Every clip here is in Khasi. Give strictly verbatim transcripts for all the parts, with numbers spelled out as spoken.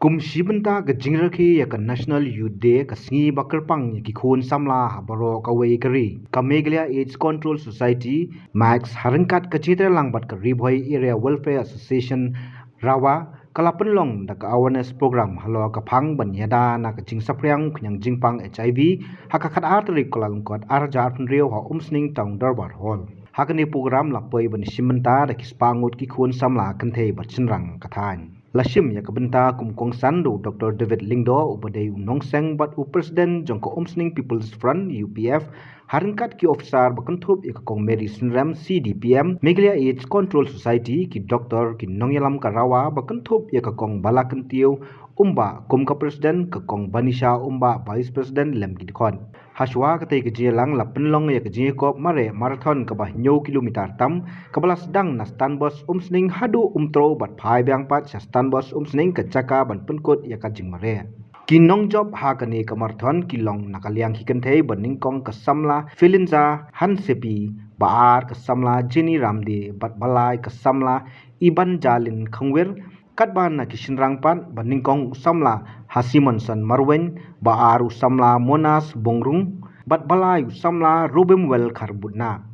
Kum shi bynta ka jingrakhe ïa ka National Youth Day, ka sngi ba kyrpang ïa ki khun samla ha baroh kawei ka ri, ka Meghalaya AIDS Control Society, max, ha ryngkat ka jingïatreilang bad ka Ri Bhoi Area Welfare Association, RAWA, ka la pynlong da ka awareness program halor ka phang ban ïada na ka jingsaphriang khñiang jingpang HIV ha ka khatar tarik Kyllalyngkot arhajar arphew hynriew ha Umsning Town Dorbar Hall. Ha kane program la poi ban shim bynta da ki spah ngut ki khun samla kynthei bad shynrang ka thaiñ. La shim ïa ka bynta kum u kongsan da u Doctor David Lyngdoh, uba dei u nongseng bad u President jong ka Umsning People's Front, U P F, ha ryngkat ki officer ba kynthup ïa ka Kong Mary Synrem, C D P M, Meghalaya AIDS Control Society, ki doktor, ki nongïalam ka RAWA ba kynthup ïa ka Kong Balakyntiew Umbah kum ka President, ka Kong Banisha Umbah, Vice President, lem ki dkhot. Hashwa katei ka jingïalang la pynlong ïa ka jingïakop mareh marathon kaba hynñiew kilometer tam, kaba la sdang na Stand Bus Umsning haduh Umtrew bad phai biang pat sha Stand Bus Umsning, ka jaka ban pynkut ïa ka jingmareh. Ki nongjop ha kane ka marathon ki long na ka liang ki kynthei, ba nyngkong ka samla Felinza Hansepi, ba ar ka samla Jenny Ramde, bad ba lai ka samla Ibanjalin Khangwir, katba na ki shynrang pat, ba nyngkong u samla Hasimonson Marwein, ba ar u samla Monas Bongrung, bad ba lai u samla Rubimwel Kharbutna.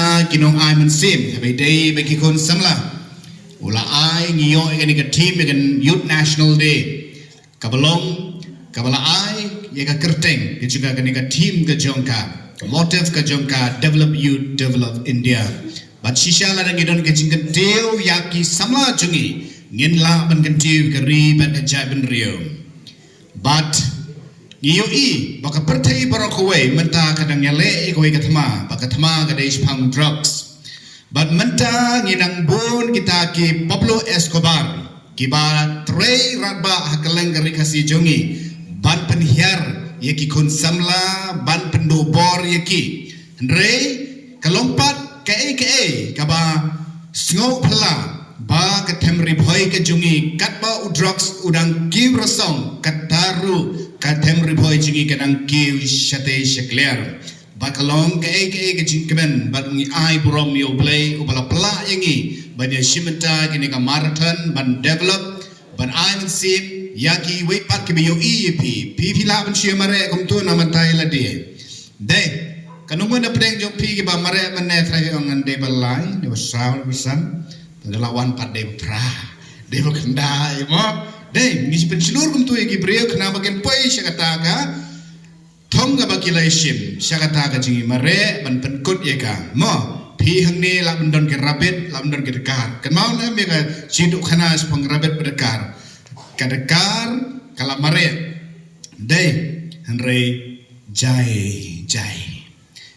Ah, ki nong ai mynsiem, haba ïadei bad ki khun samla. U la ai, ngi ïoh ïa kane ka theme ïa ka Youth National Day. Kaba long, kaba la ai ïa ka kyrteng ka jong ka, kane ka theme ka jong ka, ka motive ka jong ka, Develop Youth, Develop India. Bad shisha lada ngi don ka jingkyntiew ïa ki samla jong ngi, ngin lah ban kyntiew ïa ka ri bad ka jaitbynriew. Bad ngi ïohi ba ka pyrthei baroh kawei mynta ka dang ïaleh ïa kawei ka thma, ba ka thma ka dei shaphang drugs. Bad mynta ngi nang bun kita ki Pablo Escobar, kiba trei radbah ha kylleng ka ri Khasi jong ngi, ban pynhiar ïa ki khun samla, ban pynduh bor ïa ki. Hynrei ka long pat kaei kaei kaba sngewphylla, ba ka Them Ri Bhoi ka jong ngi, katba u drugs u dang kiew rasong, kata ruh ka Them Ri Bhoi jong ngi ka dang kiew shatei shakliar. Ba ka long kaei kaei ka jingkmen, bad ngi ai burom ïa U Blei uba la pynlah ïa ngi ban ïa shim bynta kane ka marathon, ban develop, ban ai mynsiem ïa kiwei pat kiba ïohi ïa phi. Phi, phi lah ban shu mareh kumto na mynta ïa lade. Dei, kan ym don na pdeng jong phi kiba mareh mynne, trai ong ngan dei ba lai, dei ba saw, dei ba san. Te da la wan pat dei ba phra, dei ba khyndai, mo. Dei, ngi shu pynshlur kumto ïa ki briew khnang ba kin poi sha kata ka thong kaba ki la ïashim, sha kata ka jingmareh, ban pynkut ïa ka. Mo, phi hangne lah ban don ki rabbit, lah ban don ki dakar. Kynmaw lem ïa ka jingduh khana shaphang rabbit bad dakar. Ka dakar ka la mareh. Dei, Hynrei jai jai,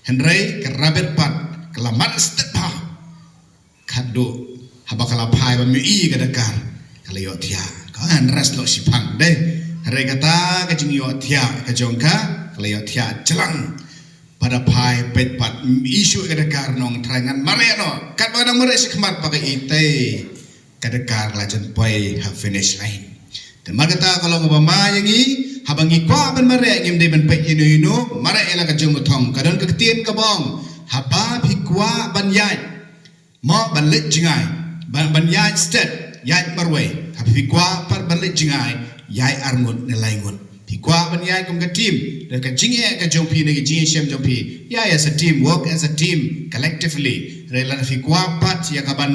hynrei ka rabbit pat ka la mat step ha khadduh haba ka la phai ba mih ïa ka dakar, ka la ïoh thiah. Ka ngan rest lo shiphang dei. Hynrei kata ka jingïoh thiah ka jong ka, ka la ïoh thiah jlang. Pada phai peit pat issue ka dakar nong trai ngan mareh noh. Katba dang mareh shi khmat ba ka itei ka dakar la jan poi ha finish line. Te mar kata ka long ba ma ïa ngi, haba ngi kwah ban mareh ngim dei ban peit ïa no ïa no, mareh ïa la ka jong u thong. Ka don ka ktien ka bong, haba phi kwah ban ïaid, mo ban leit jngai, ban, ban ïaid stet, ïaid marwei. Haba phi kwah pat ban leit jngai, ïaid arngut ne laingut. Phi kwah ban ïaid kum ka team, da ka jingeh ka jong phi ne ka jingeh shem jong phi, ïaid as a team, work as a team, collectively. Re la phi kwah pat ïa ka ban,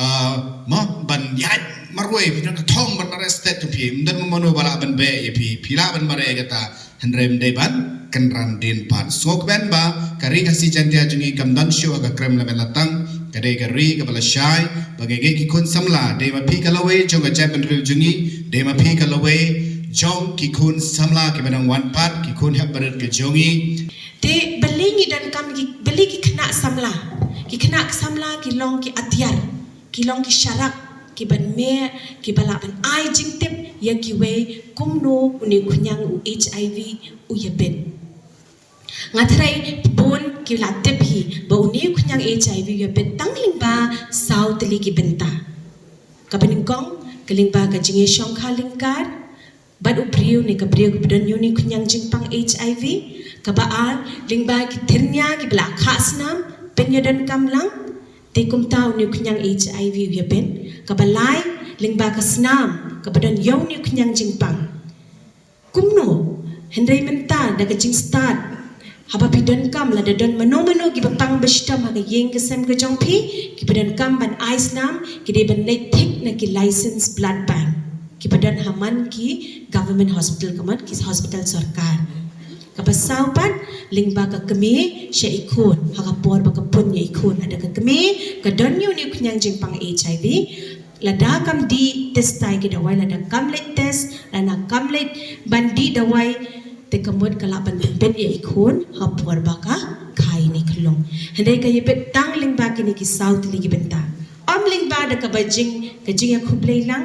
ah, mo ban ïaid marwei, phi don ka thong ban mareh stet jong phi, ym don mano ba lah ban beh ïa phi, phi lah ban mareh ïa kata. Hynrei ym dei ban kynran dien pat. Sngewkmen ba ka ri Khasi Jaiñtia jong ngi kam don shuh ha ka krem lamen latang. Ka dei ka ri kaba lashai, ba ngi ngi ki khun samla, dei ma phi ka lawei jong ka jaitbynriew jong ngi, dei ma phi ka lawei jong ki khun samla kiba nang wan pat, ki khun hep barit ka jong ngi. Te balei ngi donkam ki, balei ki khynnah samla, ki khynnah samla ki long ki atiar, ki long ki sharak kiban meh, kiba lah ban ai jingtip ïa kiwei kumno une u khñiang u H I V u ïabit. Nga tharai bun ki la tip hi ba une u khñiang H I V u ïabit tang lyngba saw tylli ki bynta. Kaba nyngkong ka lyngba ka jingïashongkha lyngkar bad u briew ne ka briew kaba don ïa une u khñiang jingpang H I V. Kaba ar lyngba ki thyrnia kiba la khah snam pynïadonkam lang, te kumta une u khñiang H I V u ïabit. Kaba lai lyngba ka snam kaba don ïa une u khñiang jingpang. Kumno? Hynrei mynta da ka jingstad, haba phi donkam lada don mano mano kiba pang ba shitom ha ka ïing ka sem ka jong phi, kiba donkam ban ai snam, ki dei ban leit thik na ki licensed blood bank kiba don ha man ki government hospital, ka man ki hospital sorkar. Kaba saw pat lyngba ka kmie sha i khun, ha ka por ba ka pun ïa i khun, lada ka kmie ka don ïa une u khñiang jingpang H I V, lada kam dih test ïa ki dawai, lada kam leit test, lada kam leit ban dih dawai, te ka mut ka lah ban pynbit ïa i khun ha por ba ka kha ïa ine i khyllung. Hynrei ka ïabit tang lyngba kine ki saw tylli ki bynta. Ym lyngba da kaba jing, ka jingïakhublei lang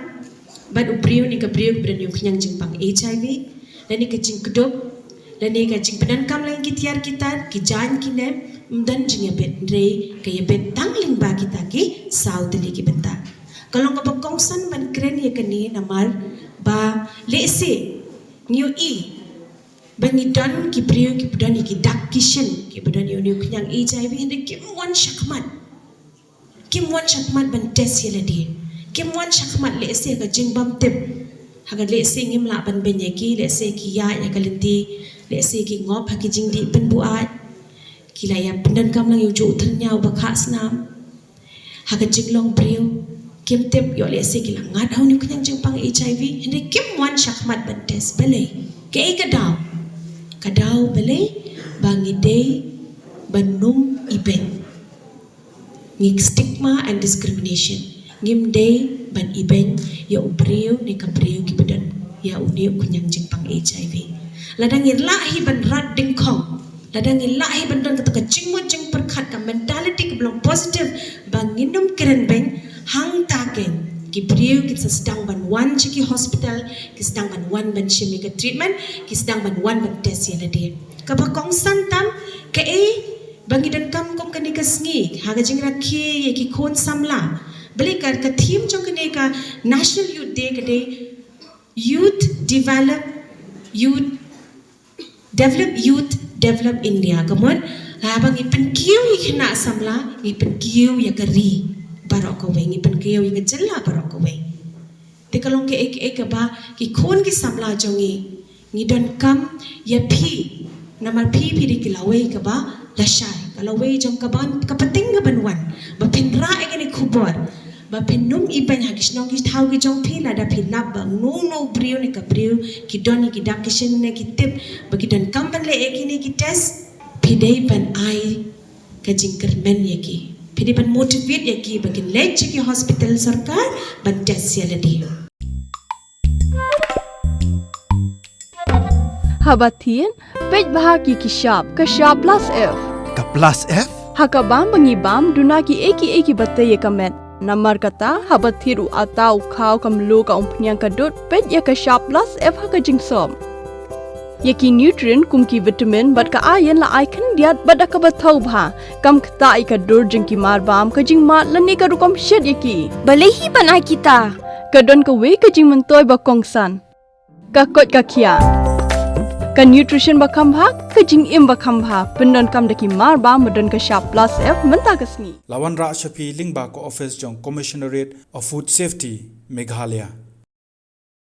bad u briew ne ka briew kaba don ïa u khñiang jingpang H I V, lane ka jingkdup, lane ka jingpyndonkam lang ki tiar ki tar, ki jaiñ ki lem, ym don jingïabit, hynrei ka ïabit tang lyngba kita ki saw tylli ki bynta. Ka long kaba kongsan ban kren ïa kane namar ba lehse ngi ïohi ba ngi don ki briew kiba don ïa ki dak ki shin, kiba don ïa une u khñiang H I V, hynrei kim wan shakhmat. Kim wan shakhmat ban test ïa lade. Kim wan shakhmat, lehse ka jingbymtip. Ha ka lehse ngim lah ban beiñ ïa ki, lehse ki ïaid ha ka lynti, lehse ki ngop ha ki jingdih pynbuaid. Ki la ïa pyndonkam lang ïa ujuh u thyrnia uba khah snam. Ha ka jinglong briew, kim tip ïoh lehse ki la ngat ha une u khñiang jingpang H I V, hynrei kim wan shakhmat ban test. Balei? Kaei ka daw? Ka daw balei? Ba ngi dei ban ym ibeiñ. Ngi stigma and discrimination. Ngim dei ban ibeiñ ïa u briew ne ka briew kiba don ïa une u khñiang jingpang H I V. Lada ngi lah hi ban rat dyngkhong, lada ngi lah hi ban don kata ka jingmut jingpyrkhat, ka mentality kaba long positive, ba ngin ym kren beiñ, hangta keiñ ki briew kin sa sdang ban wan sha ki hospital, ki sdang ban wan ban shim ïa ka treatment, ki sdang ban wan ban test ïa lade. Kaba kongsan tam, kaei ba ngi donkam kum kane ka sngi ha ka jingrakhe ïa ki khun samla? Balei ka, ka theme jong kane ka National Youth Day ka dei Youth Develop, Youth Develop, Youth Develop India. Ka mut haba ngi pynkiew ïa ki khynnah samla, ngi pynkiew ïa ka ri baroh kawei, ngi pynkiew ïa ka jylla baroh kawei. Te ka long kaei kaei kaba ki khun ki samla jong ngi, ngi donkam ïa phi. Namar phi, phi dei ki lawei kaba lashai, ka lawei jong kaban, ka pateng kaban wan, ba phin rah ïa kane ka khubor, ba phin ym ibeiñ ha ki shnong ki thaw ki jong phi. Lada phi lap ba uno uno u briew ne ka briew ki don ïa ki dak ki shin ne ki tip ba ki donkam ban leh ïa kine ki test, phi dei ban ai ka jingkyrmen ïa ki. Phi dei ban motivate ïa ki ba kin leit sha ki hospital sorkar ban test ïa lade. Haba thied, peit bha ki ki shap, ka shap plus F. Ka plus F? Ha ka bam ba ngi bam, duna ki ei ki ei kiba tei ïa ka met. Namar kata, haba thied u ata, u khaw, ka mluh, ka umphniang, ka dud, peit ïa ka shap plus F ha ka jingsop. Ïa ki nutrient kum ki vitamin bad ka iron la ai khyndiat bad da kaba thaw bha. Kam ktah ïa ka dur jong ki marbam, ka jingmad lane ka rukom shet ïa ki. Balei hi ban ai kita? Ka don kawei ka jingmyntoi ba kongsan. Ka koit ka khiah. Ka nutrition ba kham bha, ka jingim ba kham bha. Pyndonkam da ki marbam ba don ka shap plus F mynta ka sngi. La wanrah sha phi lyngba ka office jong Commissionerate of Food Safety, Meghalaya.